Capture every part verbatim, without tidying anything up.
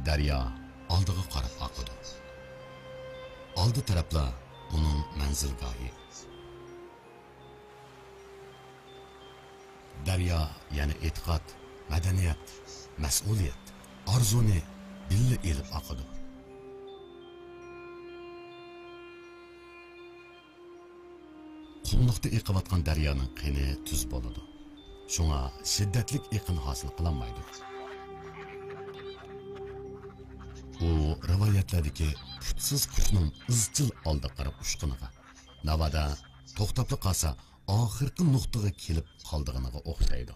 دەريا ئالدىغا قاراپ ئاقىدۇ. ئالدى تەرەپلا ئۇنىڭ مەنزىلگاھى. دەريا يەنە ئېتىقاد، مەدەنىيەت، مەسئۇلىيەت، ئارزۇنى بىللە ئېلىپ ئاقىدۇ. قۇملۇقتا ئېقىۋاتقان دەريانىڭ قېنى تۈز بولىدۇ. شۇڭا شىددەتلىك ئېقىن ھاسىل قىلالمايدۇ. ئۇ رىۋايەتلەردىكى پۇتسىز قۇشنىڭ ئىزچىل ئالدىغا قاراپ ئۇچقىنىغا، ناۋادا توختاپلا قالسا، ئاخىرقى نۇقتىغا كېلىپ قالىدىغىنىغا ئوخشايدۇ.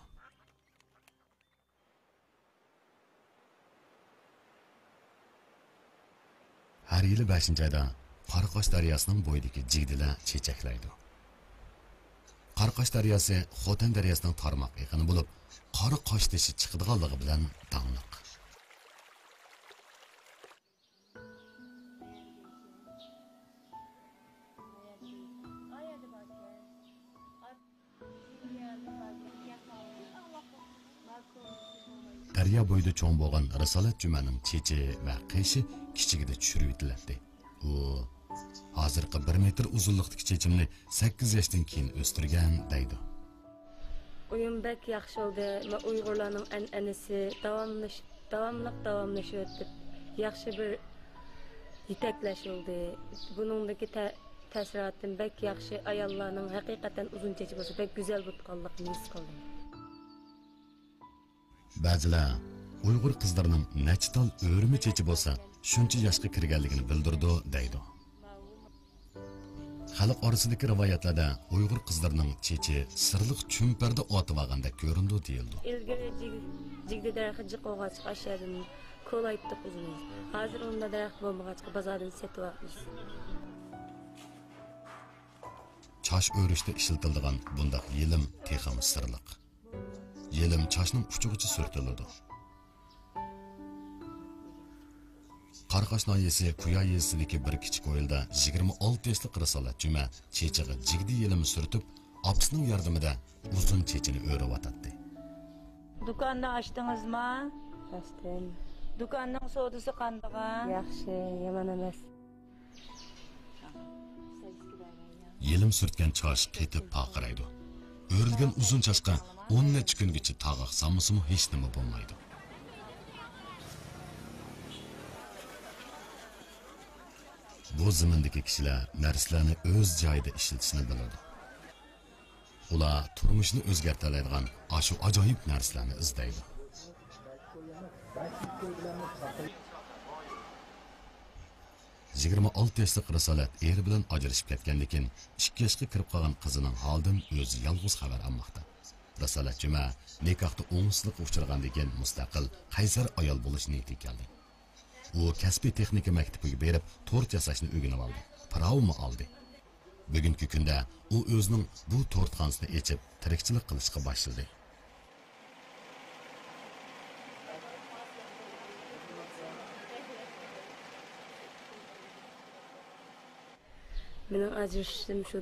ھەر يىلى بەشىنچى ئايدا قاراقاش دەرياسىنىڭ بويىدىكى جىگدىلەر چېچەكلەيدۇ. قاراقاش دەرياسى خوتەن دەرياسىنىڭ تارماق ئېقىنى بولۇپ، قارا قاشتېشى چىقىدىغانلىقى بىلەن داڭلىق. دەريا بويىدا چوڭ بولغان رىسالەت جۈمەنىڭ چېچى ۋە قېشى كىچىكىدە چۈشۈرۈۋېتىلەتتى. ئۇ ھازىرقى بىر مېتىر ئۇزۇنلۇقتىكى چېچىمنى سەككىز ياشتىن كېيىن ئۆستۈرگەن دەيدۇ. ئويۇن بەك ياخشى بولدى. مەن ئۇيغۇرلارنىڭ ئەنئەنىسى داۋاملىش-، داۋاملىق داۋاملىشىۋېتىپ، ياخشى بىر يېتەكلەش بولدى. بۇنىڭدىكى تە-، تەسىراتىم بەك ياخشى. ئاياللارنىڭ ھەقىقەتەن ئۇزۇن چېچى بولسا بەك گۈزەل بولىدىغانلىقىنى ھېس قىلدىم. بەزىلەر ئۇيغۇر قىزلىرىنىڭ نەچچە تال ئۆرمە چېچى بولسا، شۇنچە ياشقا كىرگەنلىكىنى بىلدۈرىدۇ، دەيدۇ. خەلق ئارىسىدىكى رىۋايەتلەردە ئۇيغۇر قىزلىرىنىڭ چېچى سىرلىق چۈمپەردە ئارتىۋالغاندەك كۆرۈنىدۇ، دېيىلىدۇ. ئىلگىرى جىگ-، جىگدە دەرىخى جىق بولغاچقا، ئاشۇ يەردىن كولايتتۇق ئۆزىمىز. ھازىر ئۇنداق دەرەخ بولمىغاچقا، بازاردىن سېتىۋالىمىز. چاچ ئۆرۈشتە ئىشلىتىلىدىغان بۇنداق يېلىم تېخىمۇ سىرلىق. يېلىم چاچنىڭ ئۇچىغىچە سۈرتۈلىدۇ. قاراقاش ناھىيەسى كۇيا يېزىسىدىكى بىر كىچىك ھويلىدا يىگىرمە ئالتە ياشلىق رىسالەت جۈمە چېچىغا جىگدە يېلىمى سۈرتۈپ، ئاپىسىنىڭ ياردىمىدە ئۇزۇن چېچىنى ئۆرۈۋاتاتتى. دۇكاننى ئاچتىڭىزما؟ ئاچتىم. دۇكاننىڭ سودىسى قاندىغان؟ ياخشى، يامان ئەمەس. يېلىم سۈرتكەن چاچ قېتىپ پارقىرايدۇ. ئۆرۈلگەن ئۇزۇن چاچقا ئون نەچچە كۈنگىچە تاغاق سالمىسىمۇ ھېچنېمە بولمايدۇ. بۇ زېمىندىكى كىشىلەر نەرسىلەرنى ئۆز جايىدا ئىشلىتىشنى بىلىدۇ. ئۇلار تۇرمۇشنى ئۆزگەرتەلەيدىغان ئاشۇ ئاجايىپ نەرسىلەرنى ئىزدەيدۇ. يىگىرمە ئالتە ياشلىق رىسالەت ئېرى بىلەن ئاجرىشىپ كەتكەندىن كېيىن، ئىككى ياشقا كىرىپ قالغان قىزىنىڭ ھالىدىن ئۆزى يالغۇز خەۋەر ئالماقتا. رىسالەت جۈمە نىكاھتا ئوڭۇشسىزلىققا ئۇچرىغاندىن كېيىن، مۇستەقىل، قەيسەر ئايال بولۇش نىيىتىگە كەلدى. ئۇ كەسپىي تېخنىكا مەكتىپىگە بېرىپ، تورت ياساشنى ئۆگىنىۋالدى، پىراۋىمۇ ئالدى. بۈگۈنكى كۈندە ئۇ ئۆزىنىڭ بۇ تورتخانىسىنى ئېچىپ، تىرىكچىلىك قىلىشقا باشلىدى. مېنىڭ ئاجرىشىشىم شۇ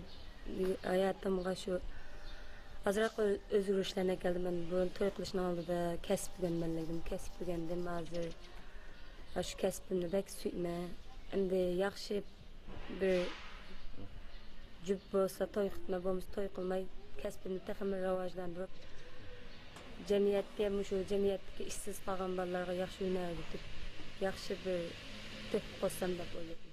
ھاياتىمغا شۇ ئازراق ئۆ-، ئۆزگىرىشلەرنى ئەكەلدى. مەن بۇرۇن توي قىلىشنىڭ ئالدىدا كەسىپ ئۆگەنمەنلىك ئىدىم، كەسىپ ئۆگەندىم. ھازىر شۇ كەسپىمنى بەك سۆيىمەن. ئەمدى ياخشى بىر جۈپ بولسا توي قىلىمەن، بولمىسا توي قىلماي، كەسپىمنى تېخىمۇ راۋاجلاندۇرۇپ، جەمئىيەتكە، مۇشۇ جەمئىيەتتىكى ئىشسىز قالغان بالىلارغا ياخشى ھۈنەر ئۆگىتىپ، ياخشى بىر تۆھپە قوشسام دەپ ئويلايمەن.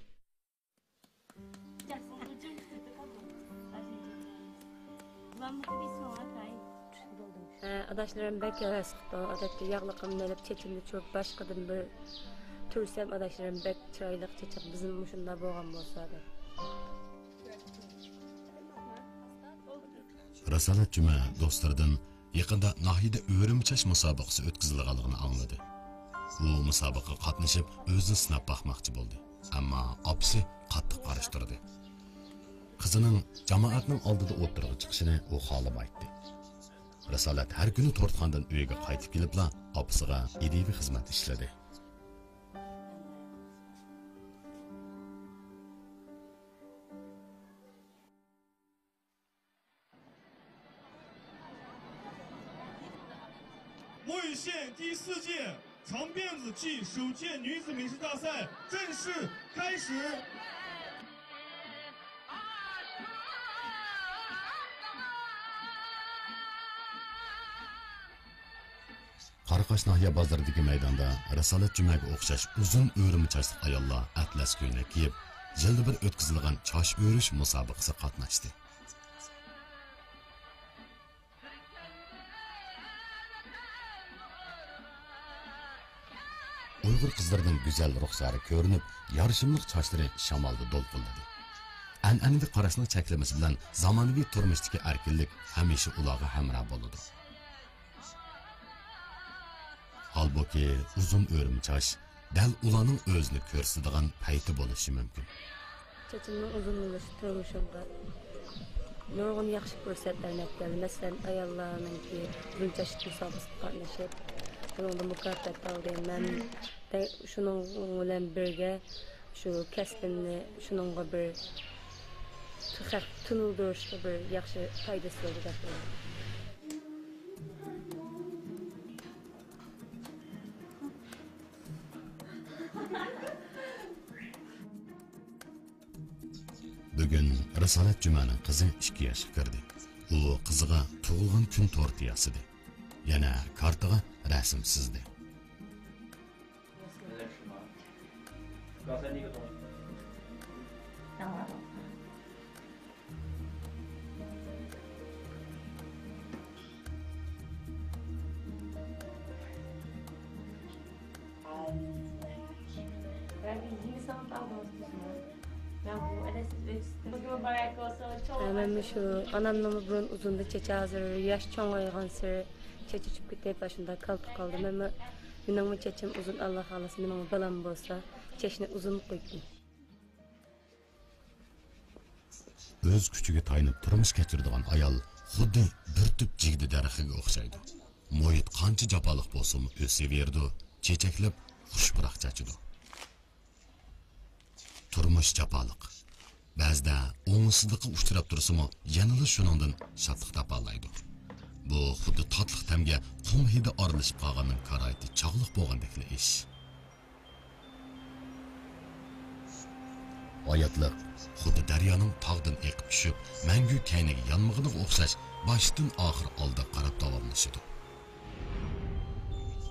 ھە، ئاداشلىرىم بەك ھەۋەس قىپتۇ. ئادەتتە ياغلىقىمنى ئېلىپ، چېچىمنى چۈشۈرۈپ، باشقىدىن بىر تۈرسەم، ئاداشلىرىم بەك چىرايلىق چېچىق، بىزمۇ مۇشۇنداق بولغان بولسا دەپ. رىسالەت جۈمە دوستلىرىدىن يېقىندا ناھىيەدە ئۆرۈمچاچ مۇسابىقىسى ئۆتكۈزۈلىدىغانلىقىنى ئاڭلىدى. ئۇ مۇسابىقىگە قاتنىشىپ، ئۆزىنى سىناپ باقماقچى بولدى. ئەمما ئاپىسى قاتتىق قارشى تۇردى. قىزىنىڭ جامائەتنىڭ ئالدىدا ئوتتۇرىغا چىقىشىنى ئۇ خالىمايتتى. رىسالەت ھەر كۈنى تورتخانىدىن ئۆيىگە قايتىپ كېلىپلا ئاپىسىغا ئىدىيىۋى خىزمەت ئىشلىدى. 濠濂县第四届长辫子暨手剑女子美食大赛正式开始。 قاراقاش ناھىيە بازىرىدىكى مەيداندا رىسالەت جۈمەگە ئوخشاش ئۇزۇن ئۆرۈمە چاچلىق ئاياللار ئەتلەس كۆينەك كىيىپ، يىلدا بىر ئۆتكۈزۈلىدىغان چاچ ئۆرۈش مۇسابىقىسىگە قاتناشتى. ئۇيغۇر قىزلىرىنىڭ گۈزەل رۇخسارى كۆرۈنۈپ، يارىشىملىق چاچلىرى شامالدا دولقۇنلىدى. ئەنئەنىۋى قاراشنىڭ چەكلىمىسى بىلەن زامانىۋى تۇرمۇشتىكى ئەركىنلىك ھەمىشە ئۇلارغا ھەمراھ بولىدۇ. ھالبۇكى، ئۇزۇن ئۆرۈم چاچ دەل ئۇلارنىڭ ئۆزىنى كۆرسىتىدىغان پەيتى بولۇشى مۇمكىن. چېچىمنىڭ ئۇزۇن بولۇشى تۇرمۇشۇمغا نۇرغۇن ياخشى پۇرسەتلەرنى ئەكەلدى. مەسىلەن، ئاياللارنىڭكى ئۇزۇن چاچلىق مۇسابىقىسىگە قاتنىشىپ، ئۇنىڭدا مۇكاپات ئالدىم. مەن دە-، شۇنىڭ بىلەن بىرگە شۇ كەسپىمنى شۇنىڭغا بىر تۇ-، خەق تونۇلدۇرۇشقا بىر ياخشى پايدىسى بولدى دەپ ئويلايمەن. بۈگۈن رىسالەت جۈمەنىڭ قىزى ئىككى ياشقا كىردى. ئۇ قىزىغا تۇغۇلغان كۈن تورتى ياسىدى. يەنە كارتىغا رەسىم سىزدى. مەن مۇشۇ ئانامنىڭمۇ بۇرۇن ئۇزۇندا چېچى، ھازىر ياش چوڭايغانسېرى چېچى ئۆسۈپ كېتىپ، ئاشۇنداق كالتە قالدى. مەنمۇ، مېنىڭمۇ چېچىم ئۇزۇن، ئاللا خالىسا، مېنىڭمۇ بالام بولسا، چېچىنى ئۇزۇن قويىدۇ. ئۆز كۈچىگە تايىنىپ تۇرمۇش كەچۈرىدىغان ئايال خۇددى بىر تۈپ جىگدە دەرىخىگە ئوخشايدۇ. مۇھىت قانچە جاپالىق بولسىمۇ ئۆسۈۋېرىدۇ، چېچەكلەپ خۇش پۇراق چاچىدۇ. تۇرمۇش جاپالىق. بەزىدە ئوڭۇشسىزلىققا ئۇچراپ تۇرسىمۇ، يەنىلا شۇنىڭدىن شادلىق تاپالايدۇ. بۇ خۇددى تاتلىق تەمگە قۇم ھىدى ئارىلىشىپ قالغاننىڭ كارايىتى چاغلىق بولغاندەكلا ئىش. ھاياتلىق خۇددى دەريانىڭ تاغدىن ئېقىپ چۈشۈپ، مەڭگۈ كەينىگە يانمىغىنىغا ئوخشاش، باشتىن ئاخىر ئالدىغا قاراپ داۋاملىشىدۇ.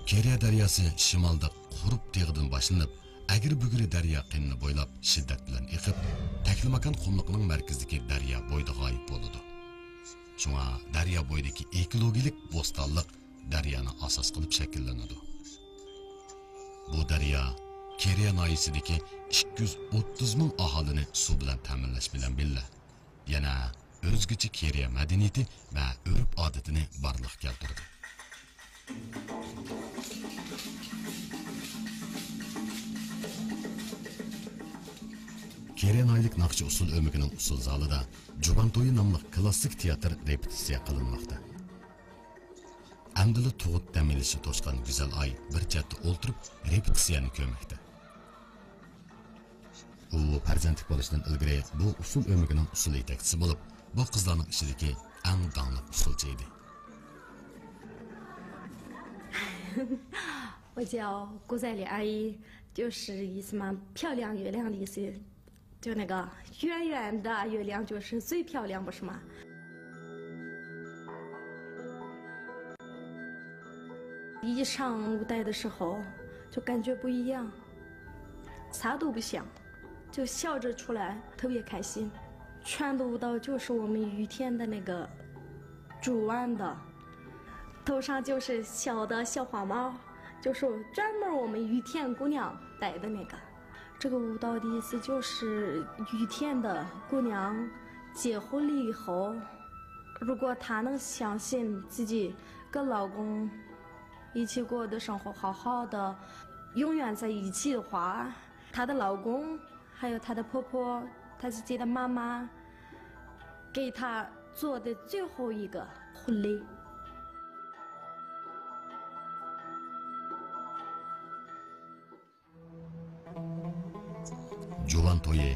كېرىيە دەرياسى شىمالدا قۇرۇپ تېغىدىن باشلىنىپ، ئەگرى-بۈگرى دەريا قىنىنى بويلاپ شىددەت بىلەن ئېقىپ، تەكلىماكان قۇملۇقىنىڭ مەركىزىدىكى دەريا بويىدا غايىب بولىدۇ. شۇڭا دەريا بويىدىكى ئېكولوگىيەلىك بوستانلىق دەريانى ئاساس قىلىپ شەكىللىنىدۇ. بۇ دەريا كېرىيە ناھىيەسىدىكى ئىككى يۈز ئوتتۇز مىڭ ئاھالىنى سۇ بىلەن تەمىنلەش بىلەن بىللە، يەنە ئۆزگىچە كېرىيە مەدەنىيىتى ۋە ئۆرپ-ئادىتىنى بارلىققا كەلتۈردى. كېرىيە ناھىيەلىك ناخشا ئۇسسۇل ئۆمىكىنىڭ ئۇسسۇل زالىدا جۇۋان تويى ناملىق كلاسسىك تىياتىر رېپېتىتسىيە قىلىنماقتا. ئەمدىلا تۇغۇت دەم ئېلىشى توشقان گۈزەل ئاي بىر چەتتە ئولتۇرۇپ رېپېتىتسىيەنى كۆرمەكتە. ئۇ پەرزەنتلىك بولۇشتىن ئىلگىرى بۇ ئۇسسۇل ئۆمىكىنىڭ ئۇسسۇل يېتەكچىسى بولۇپ، بۇ قىزلارنىڭ ئىچىدىكى ئەڭ داڭلىق ئۇسسۇلچى ئىدى. 我叫郭彩丽阿姨，就是意思嘛，漂亮月亮的意思。 就那个圆圆的月亮就是最漂亮，不是吗？一上舞台的时候，就感觉不一样，啥都不想，就笑着出来，特别开心。穿的舞蹈就是我们雨天的那个主玩的，头上就是小的小花帽，就是专门我们雨天姑娘戴的那个。 这个舞蹈的意思就是雨天的姑娘结婚了以后，如果她能相信自己跟老公一起过的生活好好的，永远在一起的话，她的老公还有她的婆婆，她自己的妈妈，给她做的最后一个婚礼。 جۇۋان تويى،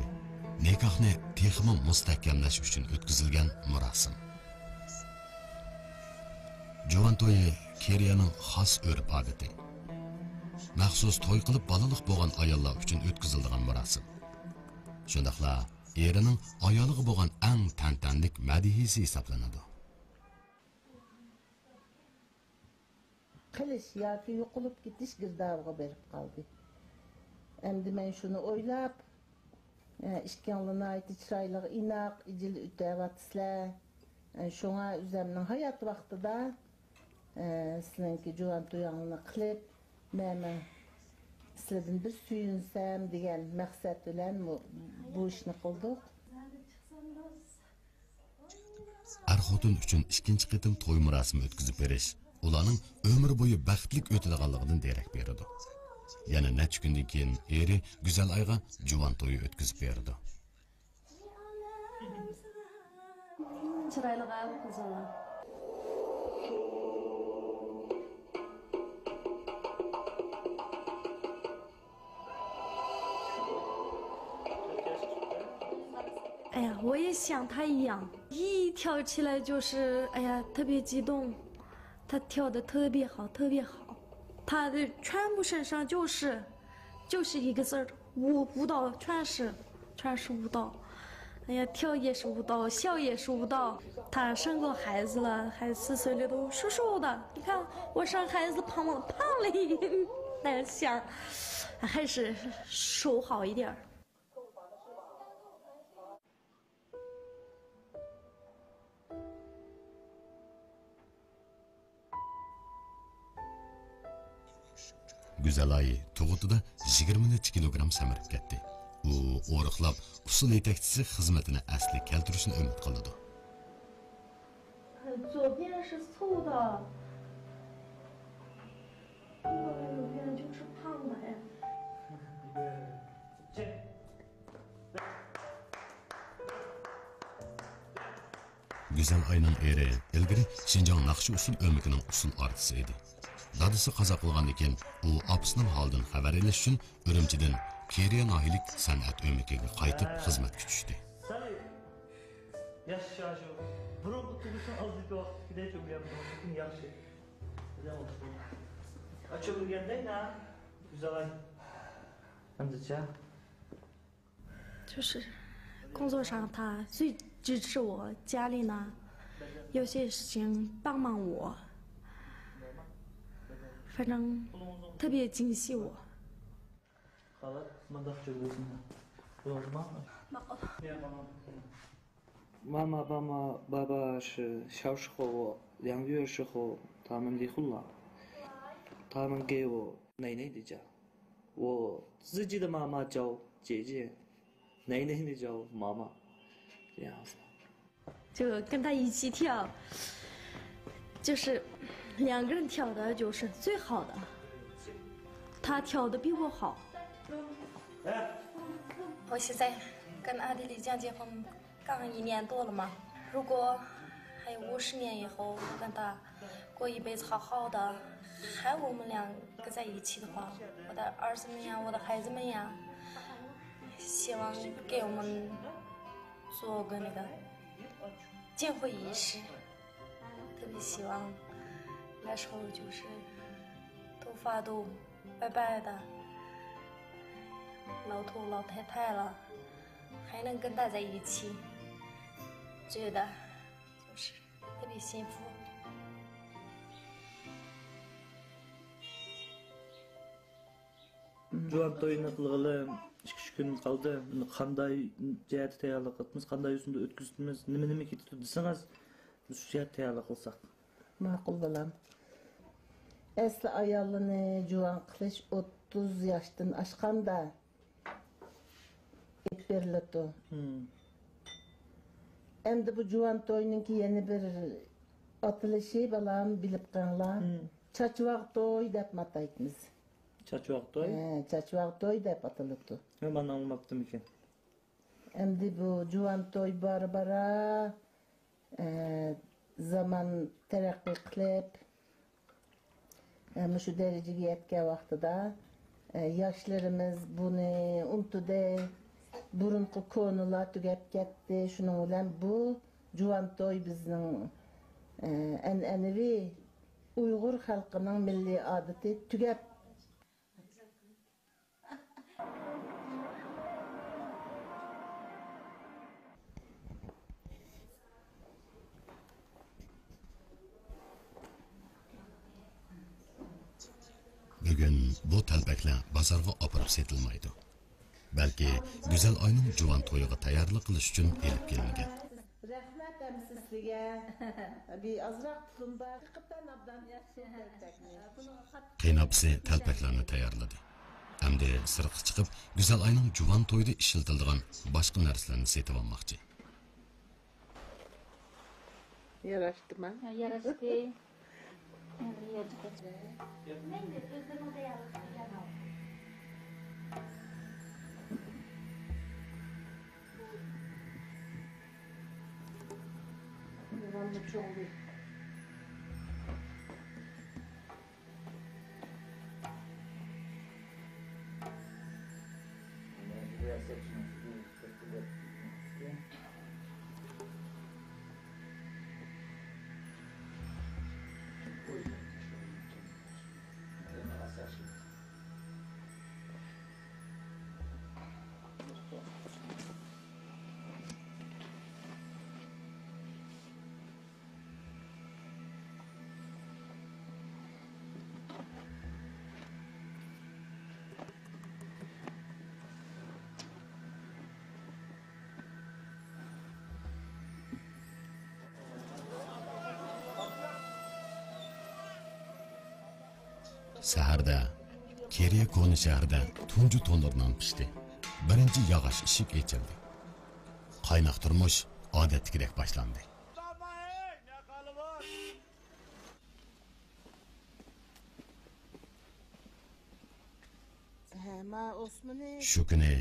نىكاھنى تېخىمۇ مۇستەھكەملەش ئۈچۈن ئۆتكۈزۈلگەن مۇراسىم. جۇۋان تويى كېرىيەنىڭ خاس ئۆرپ-ئادىتى. مەخسۇس توي قىلىپ بالىلىق بولغان ئاياللار ئۈچۈن ئۆتكۈزۈلىدىغان مۇراسىم. شۇنداقلا ئېرىنىڭ ئايالىغا بولغان ئەڭ تەنتەنىلىك مەدھىيىسى ھېسابلىنىدۇ. قېلىش ياكى يوقىلىپ كېتىش گىردابىغا بېرىپ قالدى. ئەمدى مەن شۇنى ئويلاپ، ئە، ئىككىڭلار ناھايىتى چىرايلىق، ئىناق، ئىجىل ئۆتەۋاتىسىلەر. ئە، شۇڭا ئۆزەمنىڭ ھايات ۋاقتىدا، ئە، سىلىڭكى جۇۋان تويۇڭلارنى قىلىپ، مەن، مەن سىلەردىن بىر سۆيۈنسەم دېگەن مەقسەت بىلەن بۇ، بۇ ئىشنى قىلدۇق. ئەر-خوتۇن ئۈچۈن ئىككىنچى قېتىم توي مۇراسىمى ئۆتكۈزۈپ بېرىش ئۇلارنىڭ ئۆمۈر بويى بەختلىك ئۆتىدىغانلىقىدىن دېرەك بېرىدۇ. يەنە نەچچە كۈندىن كېيىن ئېرى گۈزەلئايغا جۇۋان تويى ئۆتكۈزۈپ بېرىدۇ. چىرايلىق ھە بۇ قىزىڭلار. ایا 我也想他一样，一跳起来就是哎呀特别激动，他跳的特别好，特别好，他的全部身上就是就是一个字儿舞舞蹈，全是全是舞蹈。哎呀，跳也是舞蹈，笑也是舞蹈。他生过孩子了，还四岁了，都瘦瘦的。你看我生孩子胖了，胖了一点，但是想还是瘦好一点儿。 گۈزەلئاي تۇغۇتىدا يىگىرمە نەچچە كىلوگرام سەمرىپ كەتتى. ئۇ ئورۇقلاپ، ئۇسسۇل يېتەكچىسى خىزمىتىنى ئەسلىگە كەلتۈرۈشنى ئۈمىد قىلىدۇ. 左边是瘦的，另外一边就是胖的，哎。 گۈزەلئاينىڭ ئېرى ئىلگىرى شىنجاڭ ناخشا ئۇسسۇل ئۆمىكىنىڭ ئۇسسۇل ئارتىسى ئىدى. دادىسى قازا قىلغاندىن كېيىن، ئۇ ئاپىسىنىڭ ھالىدىن خەۋەر ئېلىش ئۈچۈن ئۈرۈمچىدىن كېرىيە ناھىيەلىك سەنئەت ئۆمىكىگە قايتىپ خىزمەتكە چۈشتى. سەل ياش، ياش، بۇرۇنقى تۇغۇشنىڭ ئالدىدىكى ۋاقىتتىكىدەك چۆمۈلگەن، بۇرۇنقىدىن ياخشى. ئا، چۆمۈلگەندەك، نا، گۈزەلئاي. ئەمدىچە؟ 就是工作上他最支持我，家里呢有些事情帮帮我，反正特别精细我。 妈妈、爸妈、爸爸是小时候我两个月时候，他们离婚了，他们给我奶奶的家。 我自己的妈妈叫姐姐，奶奶的叫妈妈，这样子。就跟他一起跳，就是两个人跳的就是最好的，他跳的比我好。我现在跟阿地里江结婚 刚一年多了嘛，如果还有五十年以后，我跟他过一辈子好好的，还我们两个在一起的话，我的儿子们呀，我的孩子们呀，希望给我们做个那个建会仪式，特别希望那时候就是头发都白白的，老头老太太了。 还能跟他在一起，觉得就是特别幸福。 جۇۋان تويىنى قىلغىلى ئىككى ئۈچ كۈن قالدى. بۇنى قانداق جەھەتتە تەييارلىق قىلىپمىز، قانداق يوسۇندا ئۆتكۈزۈپمىز، نېمە نېمە كېتىدۇ دېسىڭىز، بىز شۇ جەھەتتە تەييارلىق قىلساق. ماقۇل، بالام. ئەسلى ئاياللىرىنى جۇۋان قىلىش ئوتتۇز ياشتىن ئاشقاندا ئېيتىپ بېرىلىدۇ. ئەمدى بۇ جۇۋان توينىڭكى يەنە بىر ئاتىلىشى، بالام، بىلىپ قېلىڭلار. چاچۋاق توي دەپمۇ ئاتايتتىمىز. چاچۋاق توي؟ ھە، چاچۋاق توي دەپ ئاتىلىدۇ. ھە، مەن ئاڭلىماپتىمىكىن؟ ئەمدى بۇ جۇۋان توي بارا-بارا ئە، زامان تەرەققىي قىلىپ، ئە، مۇشۇ دەرىجىگە يەتكەن ۋاقتىدا، ئە، ياشلىرىمىز بۇنى ئۇنتۇدى. بۇرۇنقى كونىلار تۈگەپ كەتتى. شۇنىڭ بىلەن بۇ جۇۋان توي بىزنىڭ، ئە، ئەنئەنىۋى ئۇيغۇر خەلقىنىڭ مىللىي ئادىتى تۈگەپ بۈگۈن بۇ تەلپەكلەر بازارغا ئاپىرىپ سېتىلمايدۇ. بەلكى گۈزەل ئاينىڭ جۇۋان تويىغا تەييارلىق قىلىش ئۈچۈن ئېلىپ كېلىنگەن. رەھمەت ئەمىسە سىزگە. بىر ئازراق پۇلۇم بار. قېپىتان ئابدان ياخشى تەلپەكنى. قېيىنئاپىسى تەلپەكلەرنى تەييارلىدى. ئەمدى سىرتقا چىقىپ، گۈزەل ئاينىڭ جۇۋان تويىدا ئىشلىتىلىدىغان باشقا نەرسىلەرنى سېتىۋالماقچى. ياراشتىما؟ ياراشتى. سەھەردە كېرىيە كونا شەھىرىدە تۇنجى تونۇر نان پىشتى. بىرىنچى ياغاچ ئىشىك ئېچىلدى. قايناق تۇرمۇش ئادەتتىكىدەك باشلاندى. شۇ كۈنى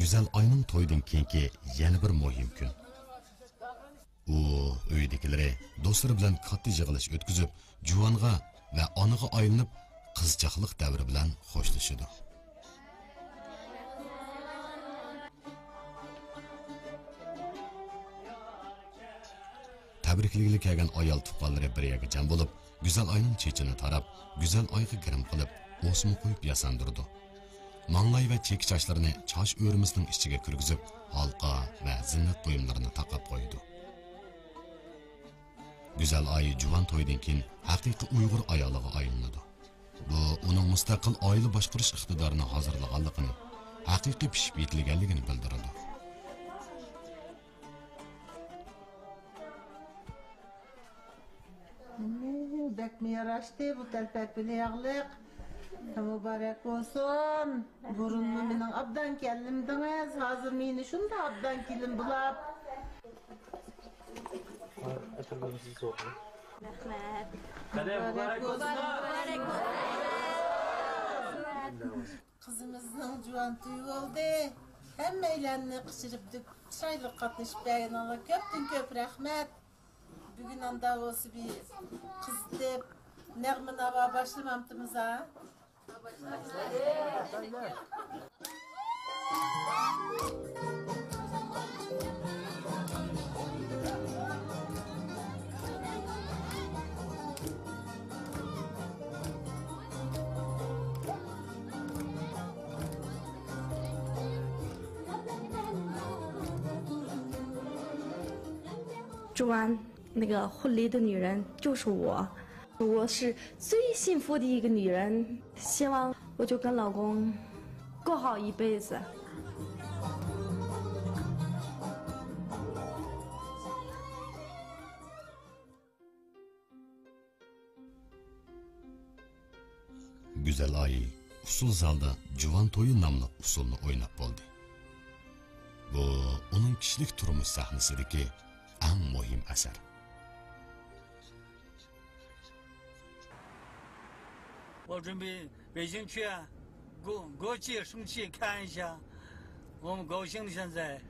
گۈزەل ئاينىڭ تويىدىن كېيىنكى يەنە بىر مۇھىم كۈن. ئۇ ئۆيىدىكىلىرى، دوستلىرى بىلەن كاتتا يىغىلىش ئۆتكۈزۈپ، جۇۋانغا ۋە ئانىغا ئايلىنىپ، قىزچاقلىق دەۋرى بىلەن خوشلىشىدۇ. تەبرىكلىگىلى كەلگەن ئايال تۇغقانلىرى بىر يەرگە جەم بولۇپ، گۈزەل ئاينىڭ چېچىنى تاراپ، گۈزەل ئايغا گىرىم قىلىپ، ئوسما قويۇپ ياساندۇرىدۇ. ماڭلاي ۋە چېكە چاچلىرىنى چاچ ئۆرمىسىنىڭ ئىچىگە كىرگۈزۈپ، ھالقا ۋە زىننەت بۇيۇملىرىنى تاقاپ قويىدۇ. گۈزەل ئاي جۇۋان تويىدىن كېيىن ھەقىقىي ئۇيغۇر ئايالىغا ئايلىنىدۇ. بۇ ئۇنىڭ مۇستەقىل ئائىلە باشقۇرۇش ئىقتىدارىنى ھازىرلىغانلىقىنى، ھەقىقىي پىشىپ يېتىلگەنلىكىنى بىلدۈرىدۇ. بەكمۇ ياراشتى بۇ تەلپەك بىلەن ياغلىق. مۇبارەك بولسۇن. بۇرۇنمۇ مېنىڭ ئابدان كەلدىم دېدىڭىز، ھازىر مېنى شۇنداق ئابدان كېلىن بۇلاپ. رەھمەت. مۇبارەك بولسۇن. قىزىمىزنىڭ جۇۋان تويى بولدى. ھەممەيلەننى قىچىرىپ چىرايلىق قاتنىشىپ بەرگىنىڭلار كۆپتىن كۆپ رەھمەت. بۈگۈن ئاندا بولسا بىر قىزىتىپ نەغمە ناۋا باشلىمامتىمىز ھا؟ جۇۋان. 那个婚礼的女人就是我，我是最幸福的一个女人，希望我就跟老公过好一辈子。 گۈزەل ئاي ئۇسسۇل زالدا جۇۋان تويى ناملىق ئۇسسۇلنى ئويناپ بولدى. بۇ ئۇنىڭ كىشىلىك تۇرمۇش سەھنىسىدىكى ئەڭ مۇھىم ئەسەر. 我准备北京去啊，国国际升旗看一下，我们高兴的现在。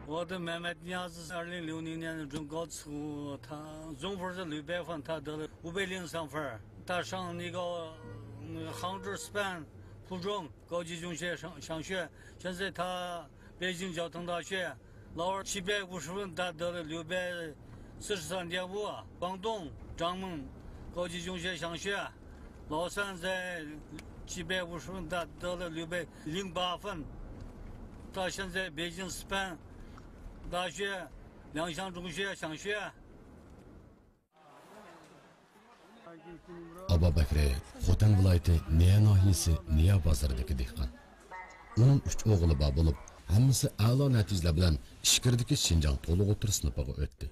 我的妹妹娘子是二零六零年的中考错误，她总分是六百分，她得了五百零三分儿。她上那个嗯杭州师范附中高级中学上上学，现在她北京交通大学，老二七百五十分，她得了六百四十三点五，广东掌门高级中学上学。 老三在七百五十分，他得了六百零八分。他现在北京师范大学良乡中学上学。ئابابەكرى خوتەن ۋىلايىتى نىيە ناھىيەسى نىيە بازىرىدىكى دېھقان. ئۇنىڭ ئۈچ ئوغلى بار بولۇپ، ھەممىسى ئەلا نەتىجىلەر بىلەن ئىچكىرىدىكى شىنجاڭ تولۇق ئوتتۇرا سىنىپىغا ئۆتتى.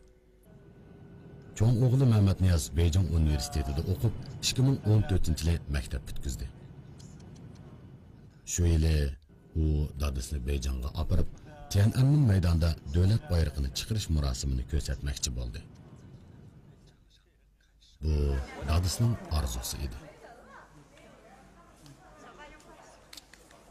چوڭ ئوغلى مەمەتنىياز بېيجىڭ ئۇنىۋېرسىتېتىدا ئوقۇپ، ئىككى مىڭ ئون تۆتىنچى يىلى مەكتەپ پۈتكۈزدى. شۇ يىلى ئۇ دادىسىنى بېيجىڭغا ئاپىرىپ، تيەنئەنمېن مەيدانىدا دۆلەت بايرىقىنى چىقىرىش مۇراسىمىنى كۆرسەتمەكچى بولدى. بۇ دادىسىنىڭ ئارزۇسى ئىدى.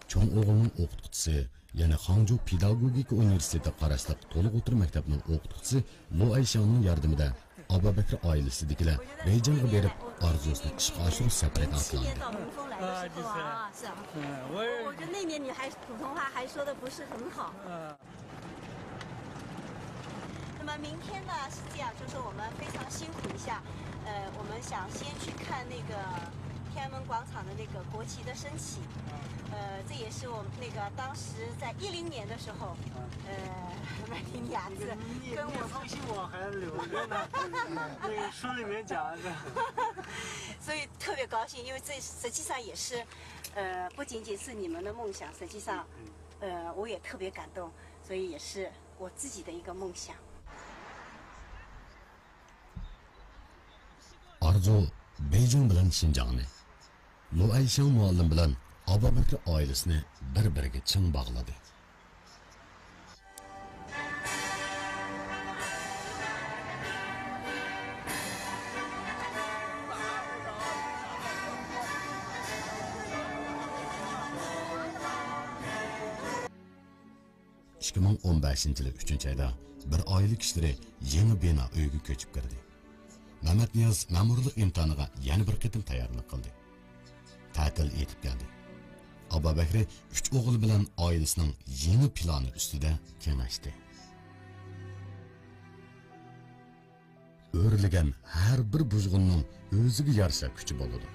چوڭ ئوغلىنىڭ ئوقۇتقۇچىسى، يەنى خاڭجۇ پېداگوگىكا ئۇنىۋېرسىتېتىغا قاراشلىق تولۇق ئوتتۇرا مەكتەپنىڭ ئوقۇتقۇچىسى لو ئەيشياڭنىڭ ياردىمىدە ئابابەكرى ئائىلىسىدىكىلەر بېيجىڭغا بېرىپ، ئارزۇسىنى ئىشقا ئاشۇرۇش سەپىرىگە ئاتلاندى. 啊，就是，嗯，我也，我觉得那年你还普通话还说的不是很好。那么明天呢是这样，就是我们非常辛苦一下，呃，我们想先去看那个天安门广场的那个国旗的升起，呃，这也是我们那个当时在一零年的时候，呃，麦迪尼亚子跟我，那封信我还留着呢，那个书里面讲的。所以特别高兴，因为这实际上也是，呃，不仅仅是你们的梦想，实际上，呃，我也特别感动，所以也是我自己的一个梦想。 ئارزۇ بېيجىڭ بىلەن شىنجاڭنى، لو ئەيشياڭ مۇئەللىم بىلەن ئابابەكرى ئائىلىسىنى بىر-بىرىگە چىڭ باغلىدى. ئىككى مىڭ ئون بەشىنچى يىلى ئۈچىنچى ئايدا بىر ئائىلە كىشىلىرى يېڭى بىنا ئۆيگە كۆچۈپ كىردى. مەمەتنىياز مەمۇرلۇق ئىمتىھانىغا يەنە بىر قېتىم تەييارلىق قىلدى. تەتىل يېتىپ كەلدى. ئابابەكرى ئۈچ ئوغلى بىلەن ئائىلىسىنىڭ يېڭى پىلانى ئۈستىدە كېڭەشتى. ئۆرلىگەن ھەر بىر بۇژغۇننىڭ ئۆزىگە يارىشا كۈچى بولىدۇ.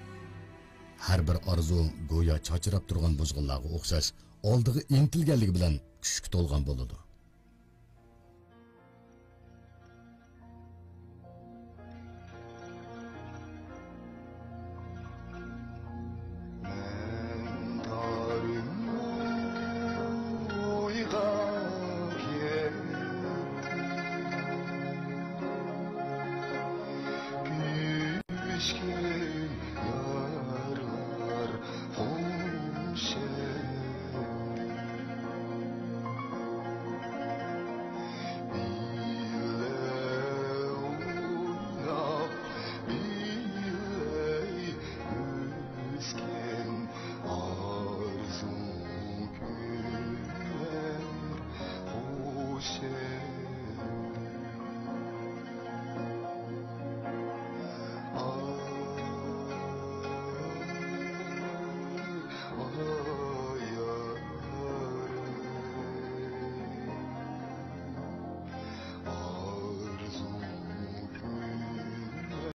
ھەر بىر ئارزۇ گويا چاچراپ تۇرغان بۇژغۇنلارغا ئوخشاش ئالدىغا ئىنتىلگەنلىكى بىلەن كۈچكە تولغان بولىدۇ.